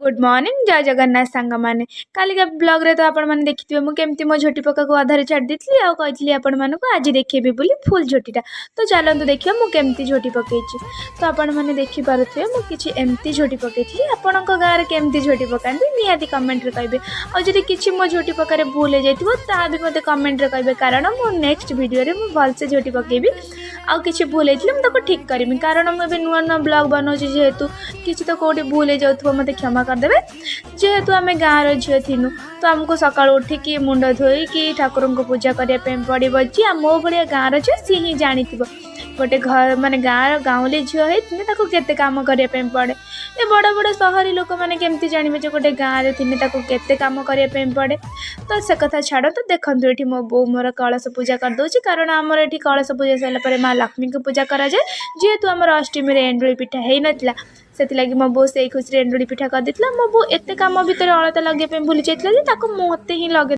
Good morning, ଜୟ ଜଗନ୍ନାଥ ସାଙ୍ଗମାନେ। କାଲିକା ବ୍ଲଗ୍ରେ ତ ଆପଣମାନେ ଦେଖିଥିବେ, ମୁଁ କେମିତି ମୋ ଝୋଟି ପକାକୁ ଅଧାରେ ଛାଡ଼ି ଦେଇଥିଲି ଆଉ କହିଥିଲି ଆପଣମାନଙ୍କୁ ଆଜି ଦେଖେଇବି ବୋଲି ଫୁଲ୍ ଝୋଟିଟା। ତ ଚାଲନ୍ତୁ ଦେଖିବା ମୁଁ କେମିତି ଝୋଟି ପକେଇଛି। ତ ଆପଣମାନେ ଦେଖିପାରୁଥିବେ, ମୁଁ କିଛି ଏମିତି ଝୋଟି ପକେଇଥିଲି। ଆପଣଙ୍କ ଗାଁରେ କେମିତି ଝୋଟି ପକାନ୍ତି, ନିହାତି କମେଣ୍ଟରେ କହିବେ। ଆଉ ଯଦି କିଛି ମୋ ଝୋଟି ପକାରେ ଭୁଲ ହେଇଯାଇଥିବ, ତାହା ବି ମୋତେ କମେଣ୍ଟରେ କହିବେ, କାରଣ ମୁଁ ନେକ୍ସଟ ଭିଡ଼ିଓରେ ମୁଁ ଭଲସେ ଝୋଟି ପକେଇବି ଆଉ କିଛି ଭୁଲ ହେଇଥିଲେ ମୁଁ ତାକୁ ଠିକ୍ କରିବି। କାରଣ ମୁଁ ଏବେ ନୂଆ ନୂଆ ବ୍ଲଗ୍ ବନାଉଛି ଯେହେତୁ, କିଛି ତ କେଉଁଠି ଭୁଲ ହେଇଯାଉଥିବ, ମୋତେ କ୍ଷମା କରିଦେବେ। ଯେହେତୁ ଆମେ ଗାଁର ଝିଅ ଥିନୁ, ତ ଆମକୁ ସକାଳୁ ଉଠିକି ମୁଣ୍ଡ ଧୋଇକି ଠାକୁରଙ୍କୁ ପୂଜା କରିବା ପାଇଁ ପଡ଼ିବ। ଯିଏ ମୋ ଭଳିଆ ଗାଁର ଝିଅ, ସିଏ ହିଁ ଜାଣିଥିବ ଗୋଟେ ଘର ମାନେ ଗାଁର ଗାଉଁଲି ଝିଅ ହେଇଥିଲେ ତାକୁ କେତେ କାମ କରିବା ପାଇଁ ପଡ଼େ। ଏ ବଡ଼ ବଡ଼ ସହରୀ ଲୋକମାନେ କେମିତି ଜାଣିବେ ଯେ ଗୋଟେ ଗାଁରେ ଥିଲେ ତାକୁ କେତେ କାମ କରିବା ପାଇଁ ପଡ଼େ? ତ ସେ କଥା ଛାଡ଼ନ୍ତୁ। ଦେଖନ୍ତୁ, ଏଠି ମୋ ବୋଉ ମୋର କଳସ ପୂଜା କରିଦେଉଛି, କାରଣ ଆମର ଏଠି କଳସ ପୂଜା ସରିଲା ପରେ ମା ଲକ୍ଷ୍ମୀଙ୍କୁ ପୂଜା କରାଯାଏ। ଯେହେତୁ ଆମର ଅଷ୍ଟମୀରେ ଏଣ୍ଡୁରି ପିଠା ହେଇନଥିଲା, ସେଥିଲାଗି ମୋ ବୋଉ ସେଇ ଖୁସିରେ ଏଣ୍ଡୁରି ପିଠା କରିଦେଇଥିଲା। ମୋ ବୋଉ ଏତେ କାମ ଭିତରେ ଅଳତା ଲଗେଇବା ପାଇଁ ଭୁଲି ଯାଇଥିଲା ଯେ ତାକୁ ମୋତେ ହିଁ ଲଗେଇ